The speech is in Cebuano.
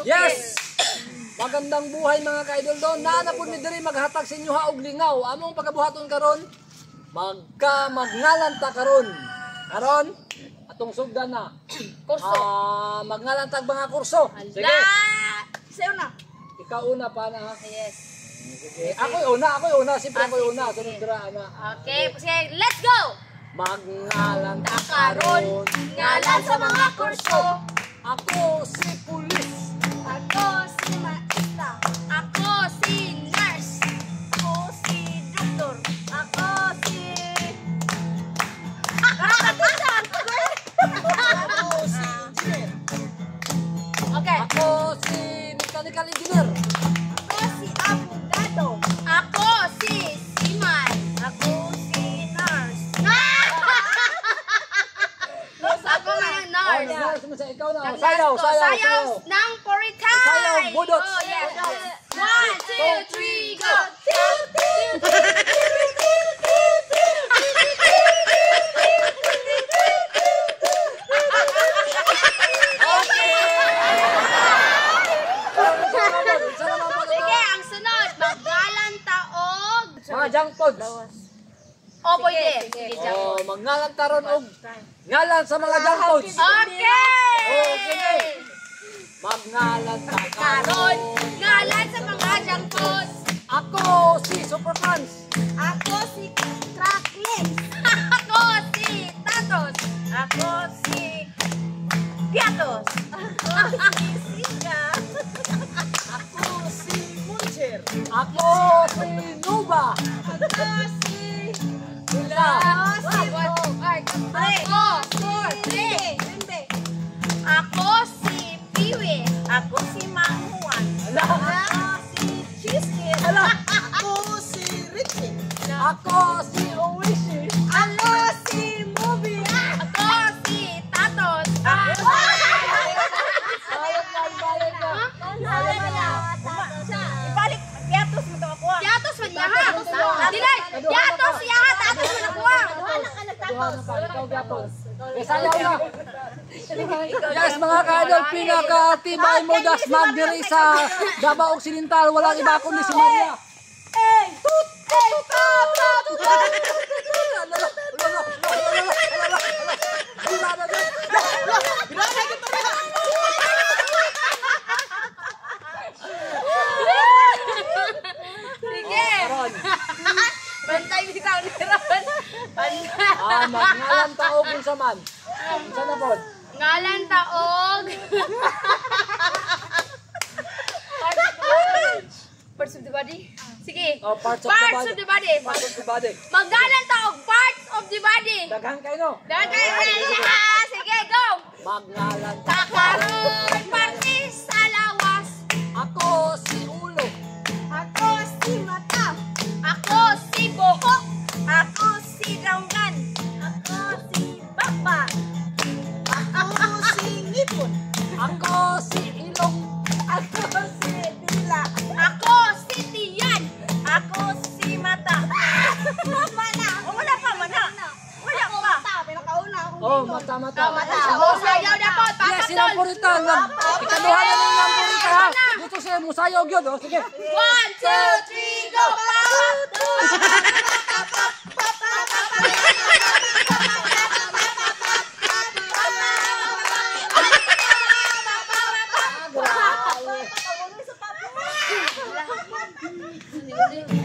Yes! Magandang buhay, mga ka-idol doon. Naa na pud mi diri maghatag sa inyo ha og lingaw. Among pagabuhaton karon, magka magngalan ta karon. Karon, atong sugdan na. Kurso. Ah, magngalan tag mga kurso. Sige. Hala! Sa'yo na. Ikaw una pa na, ha. Yes. Sige. Ako'y una, ako'y una. Siyempre Ah, ako'y sige, una. sige. Sunod dira ana. Okay, sige, let's go! Magngalan ta Karon, karon. ngalan sa mga kurso. Ako si pulis. Ako si maestra. Ako si nurse. Ako si doktor. Ako si... Ako si engineer. Okay. Ako si mechanical engineer. Ako si abogado. Ako si seaman. Ako si nurse. Ako nga ng Oh, nurse. nurse mo siya. Ikaw na. Nang Sayaw, nurse ko. sayaw, Sayaw sayaw. ng Puritan. Sayaw, budots. Oh, yes. One, two, three, go. Isa naman po. Sige, ang sunod. Magalan taog. Mga junk foods. O, pwede. Sige, junk Oh, food. magngalan taron og ngalan sa mga junk foods. Okay! Okay. Magngalan ta Karon, ngalan sa mga junk foods. Ako si Super Fans. Ako si Cracklins. Ako si Tatos. Ako si Piatos. Ako si Siga. Ako si Muncher. Ako si Nuba. Ako si Sila. Ako si Ako, four, three. Bimbe. Ako si Piwi. Ako si Mang Juan. Ala. Ako si Cheesecake. Ala. Ako si Richie. Ako si Oishi. Ako si Movie. Ako si Tatos. Balik na, balik na. Ibalik, Piatos mo to ako. Piatos man niya ha. Dilay, Piatos siya ha. Tatos man ako ha. Duha na pa, ikaw gyapon. Eh, sayaw na. Yes, mga ka-idol, pinakatibay mo dasmag diri sa Davao Occidental. Walang iba kundi si Maria. Ey! Tut! Ey! Tut! Tut! Tut! Ala, ala, ala, ala, ala, ala, ala. Bira na, di. Sige. Karon, Bantay bitaw ni Ron. Bantay. ah, magngalan taog unsa man. Unsa na pod? Ngalan taog. Parts of the body. Sige. Oh, parts of the Parts body. of the body. Parts of the body. Maggalan taog parts of the body. Daghan kayo no. Dahil kayo na. Sige, go. Magngalan ta. Takaroon parte sa lawas. Ako si ulo. Ako si Mata. Ako si buhok. Ako si Ranggan. Ako si Baba. Ako si Ngipon. Ako si ilong. Ako si Dila. Ako si tiyan. Ako si Mata. Mana. Oh, wala pa, mana. Wala pa. Oh, mata mata. Mata. Oh, sayaw na po. Yes, Papatol. silang purita. Ikaduha na lang ng purita ha. Dito siya musayaw gyud oh. Sige. One, two, three, go! Papatol. Grabe.